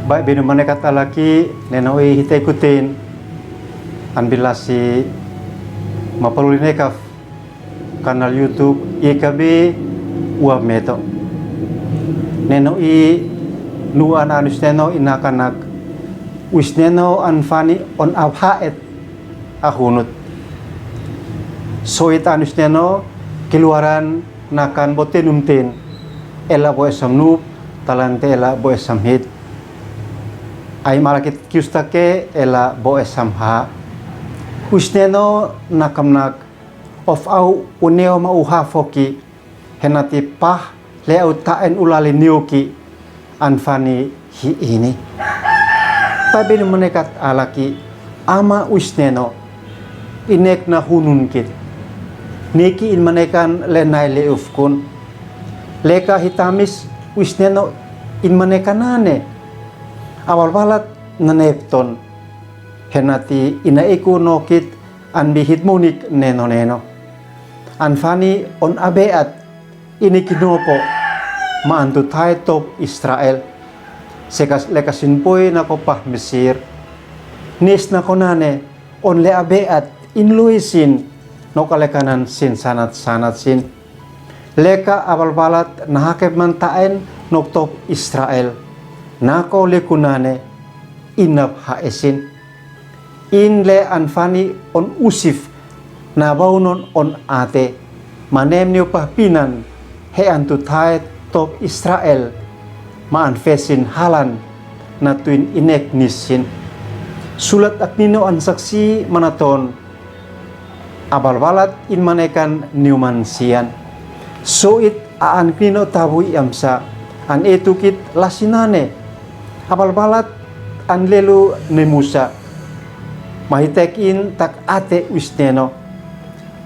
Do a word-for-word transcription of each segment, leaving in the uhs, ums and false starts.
Baik binu manekat alaki, neno i hita ikutin an bilasi mapaluli nekaf kanal YouTube Y K B Uap Meto. Neno i nuan an usneno i nakanak, usneno an fani on au haet ahunut. Soit an usneno kiluaran nakan botenumten, ela bo esam nup, talante ela bo esam hit. Ai malakit kiustake ela bo esam ha. Usneno nakamnak of au uneo ma uha foki, henati pah le au taen ulali niuki an fani hi ini. Baik binu manekat alaki, ama usneno inek na hunun kit. Niki in manekan le nai le ufkun. Leka hitamis usneno in manekan nane. Abalbalat na nepton. Henati ina iku nokit an bihit munik neno neno. An fani on abeat ini kinopo ma an tutai top Israel. Sekas leka sinpoi nako pah Misir. Nis nako nane on le abeat in luisin nok alekanan sin sanat sanat sin. Leka abalbalat na hakep man taen nok top Israel. Nako liku nane inap ha esin. In le an fani on usif na baunon on ate. Manem niu pah pinan he an tutai top Israel. Ma an fesin halan na tuin inek nisin. Sulat aknino an saksi manaton. Abalbalat in manekan niuman sian. Soit a an knino tabu i amsa an etukit lasinane. Abalbalat an lelu ne Musa. Mahitek in tak ate usneno.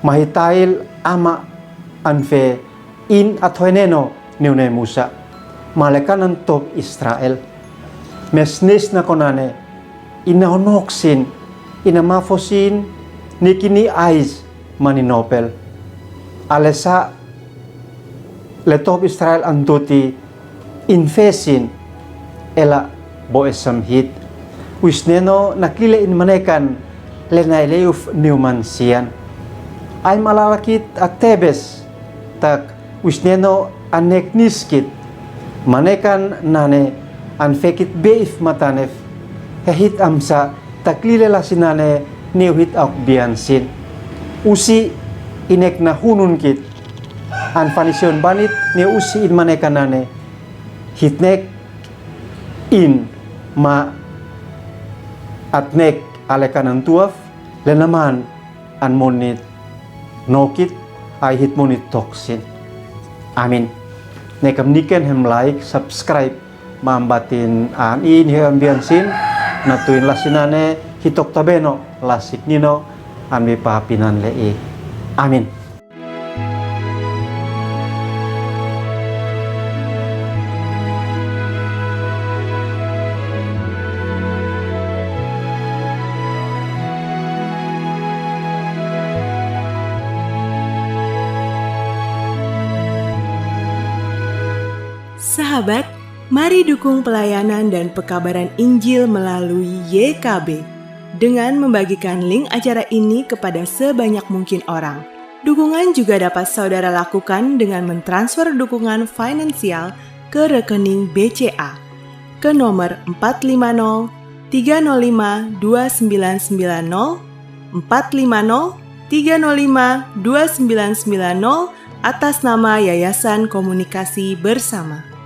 Mahitail ama an fe in atoeneno niu ne Musa. Malekanan top Israel. Mesnes nako nane, ina honok sin, ina mafosin, ni kini ais, mani nopel. Alesa le top Israel antuti, in fesin, ela bo esam hit. Usneno naklile in manekan, le nai le uf niuman sian. Ai malalakit a tebes, tak usneno an nek niskit, manekan nane an fekit beif matanef, he hit amsa tak lile lasinane niu hit auk bian sin. Usi inek na hunun kit, an fanision banit niu usi in manekan nane, hit nek in ma at nek alekanan tuaf, le naman an monit nokit ai hit monit toksin. Amin. Nekam niken hem like, subscribe, mambatin an i ni hem bian sin, na tuin lasinane hitok tabeno, lasik nino, an mi papinan le i. Amin. Sahabat, mari dukung pelayanan dan pekabaran Injil melalui Y K B dengan membagikan link acara ini kepada sebanyak mungkin orang. Dukungan juga dapat saudara lakukan dengan mentransfer dukungan finansial ke rekening B C A ke nomor empat lima nol tiga nol lima dua sembilan sembilan nol, empat lima nol tiga nol lima dua sembilan sembilan nol, atas nama Yayasan Komunikasi Bersama.